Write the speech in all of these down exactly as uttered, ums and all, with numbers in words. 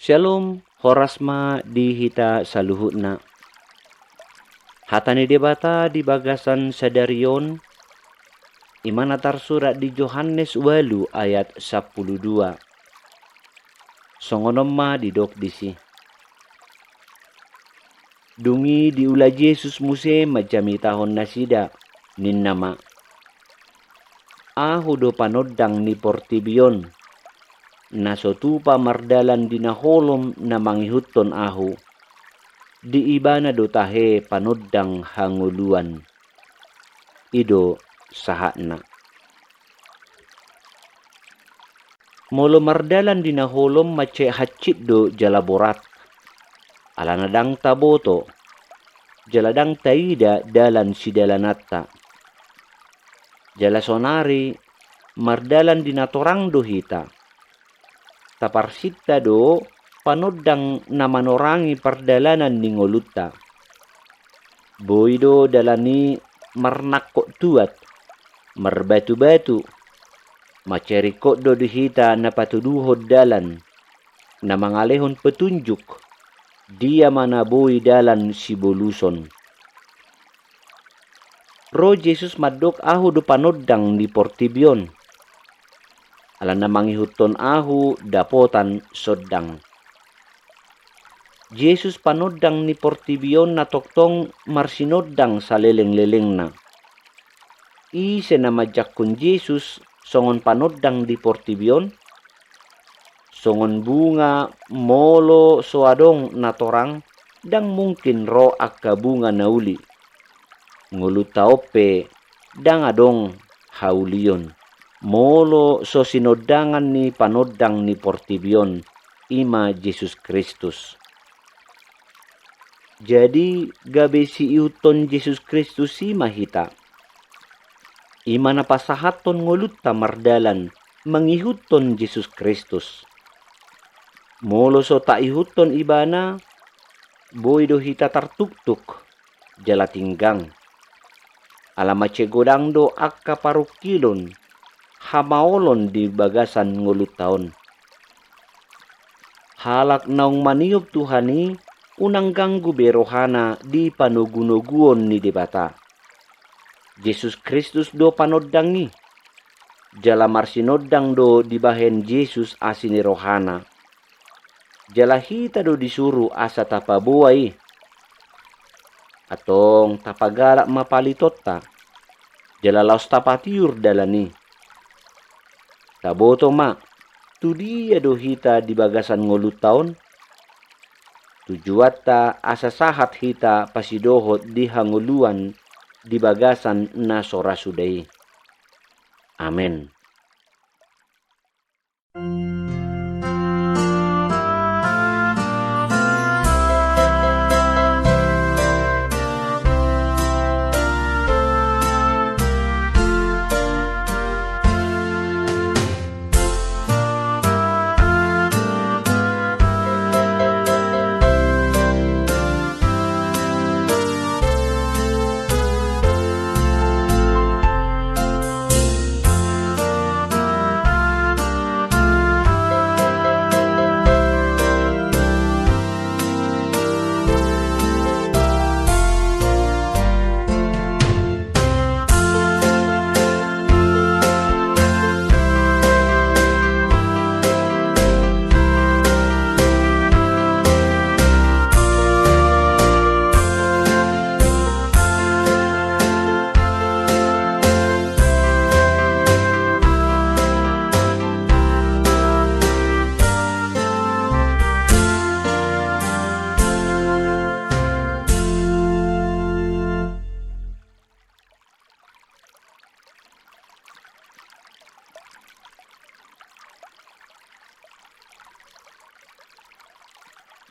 Syalom, horas ma di hita saluhutna. Hata ni Debata di bagasan sadari on, i ma na tarsurat di Johannes ualu ayat sampulu dua. Songon on ma didok disi. Dung i diula Jesus muse manjamitahon nasida, ninna ma: Ahu do panondang ni portibi on. Na so tupa mardalan di na holom na mangihuthon ahu, di ibana do tahe panondang hangoluan. I do sahatna. Molo mardalan di na holom mansai hansit do jala borat, alana ndang taboto, jala ndang taida dalan sidalananta. Jala sonari mardalan di na torang do hita. Taparsinta do panondang na manorangi pardalanan ni ngolunta. Boi do dalan i marnangkok tuat, marbatu-batu. Mansai ringkot do di hita na patuduhon dalan, na mangalehon petunjuk, dia ma na boi dalan siboluson. Ro Jesus mandok: Ahu do panondang ni portibi on. Alana mangihuthon ahu dapotan sondang. Jesus panondang ni portibi on na tongtong marsinondang saleleng-lelengna. Ise na manjangkon Jesus songon panondang di portibi on? Songon bunga, molo so adong na torang, ndang mungkin ro angka bunga na uli. Ngolunta on pe ndang adong haulion, molo so sinondangan ni panondang ni portibi on, i ma Jesus Kristus. Jadi, gabe siihuthon Jesus Kristus i ma hita. I ma na pasahathon ngolunta mardalan mangihuthon Jesus Kristus. Molo so taihuthon ibana, boi do hita tartuktuk jala tinggang. Ala mansai godang do angka parungkilon, hamaolon di bagasan ngolunta on. Halak naung maniop Tuhan i, unang ganggu be rohana di panogunoguon ni Debata. Jesus Kristus do panondang i. Jala marsinondang do dibahen Jesus asi ni rohana. Jala hita do disuru asa tapaboa i. Antong tapagalak ma palitonta, jala laos tapatiur dalan i. Taboto ma, tu dia do hita di bagasan ngolunta on? Tujuanta asa sahat hita pasidohot di hangoluan di bagasan na so ra suda i. Amen.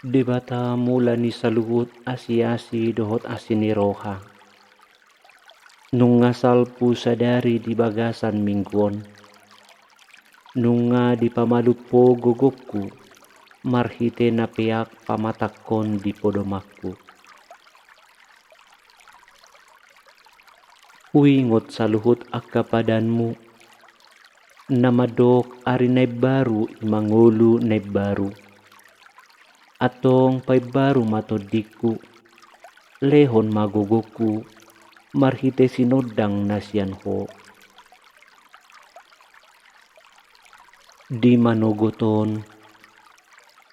Debata mula ni saluhut asiasi dohot asi ni roha. Nunga salpu sadari di bagasan minggu on. Nunga dipamalum Ho gogongku, marhite na peak pamatangkon di podomanku. Huingot saluhut angka padanMu, na mandok ari na imbaru i ma ngolu na imbaru. Antong paimbaru ma tondingku, lehon ma gogongku marhite sinondang na sian Ho. Di manogot on,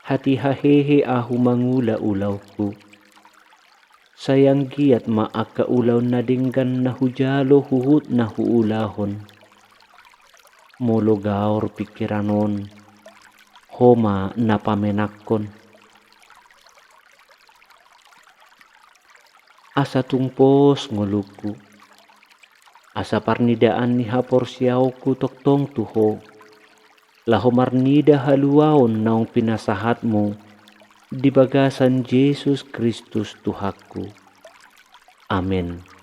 hatiha hehe ahu mangula ulaonku. Sai anggiat ma angka ulaon na denggan na hujalo huhut na huulahon. Molo gaor pingkiran on, Ho ma na pamenakkon. Asa tung pos ngolungku, asa parnidaan ni haporseaonku tongtong tu Ho, laho marnida haluaon naung pinasahatMu di bagasan Jesus Kristus Tuhanku. Amen.